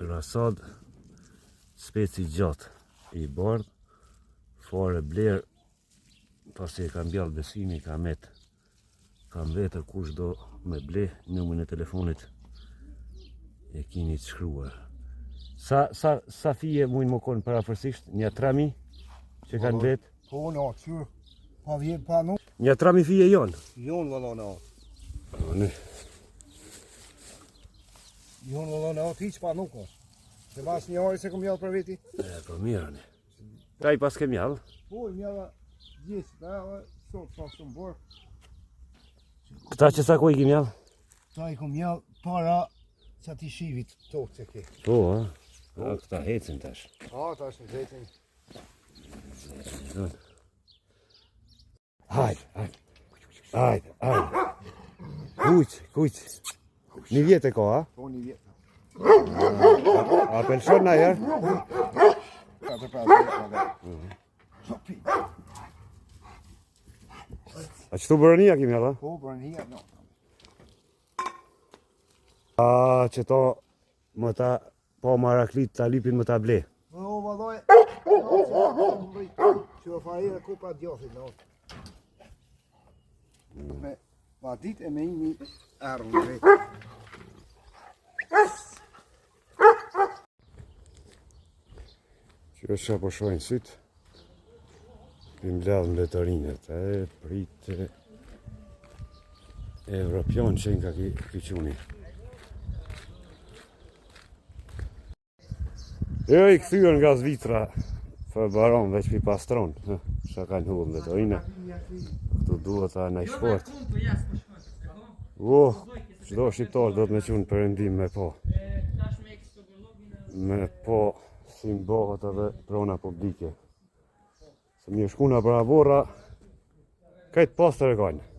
Rasad, speci gjatë i bardhë, fare blerë, pasi e ka mbjallë Besimi, ka met, ka mbetë kush do me ble, numrin e telefonit e kini të shkruar. Sa, sa, sa fije mujnë me konë përafërsisht? Një 3000 që kanë mbetë? Po, në atë, pa vje, pa nuk. Një 3000 fije jonë? Jonë, vëlla, në atë. Ne. Jonë, vëlla, në atë, hiq pa nuk është. Se mas një orë se kom mjallë për veti. E, po mirë, ne. Ta i pas ke mjallë? Po, i mjalla gjithë, ta edhe, sot pa shumë borë. Këta që sa ku i ke mjallë? Ta i kom mjallë para që ati shivit tokë që ke. Po, a? A, këta hecin tash. A, tash në hecin. Hajde, hajde. Hajde, hajde. Kujq, kujq. Një vjet e ka, a? Po, një vjet. A, a pe lshon najherë? Ka të pra, pra, pra. A qëtu bërënia kemi a? Po, bërënia, no. A, qëto më ta Po maraklit ta lypin më ta ble. Po vallai. Që fare ku pa djothit no. Me pa ditë e me imi arrën vetë. Që është që po shohin sytë, i mbledh mbletorinët, e pritë, Evropian që nga ky çuni. Jo, i kthyer nga Zvicra, për baron, veç pi pastron, çka kanë hudhë mbletorina. Këtu duhet ta në shport. Oh, çdo shqiptar do të me qu në perëndim me po. Me po si mbohet edhe prona publike. Se mi shku në për aborra, krejt pastër e kajnë.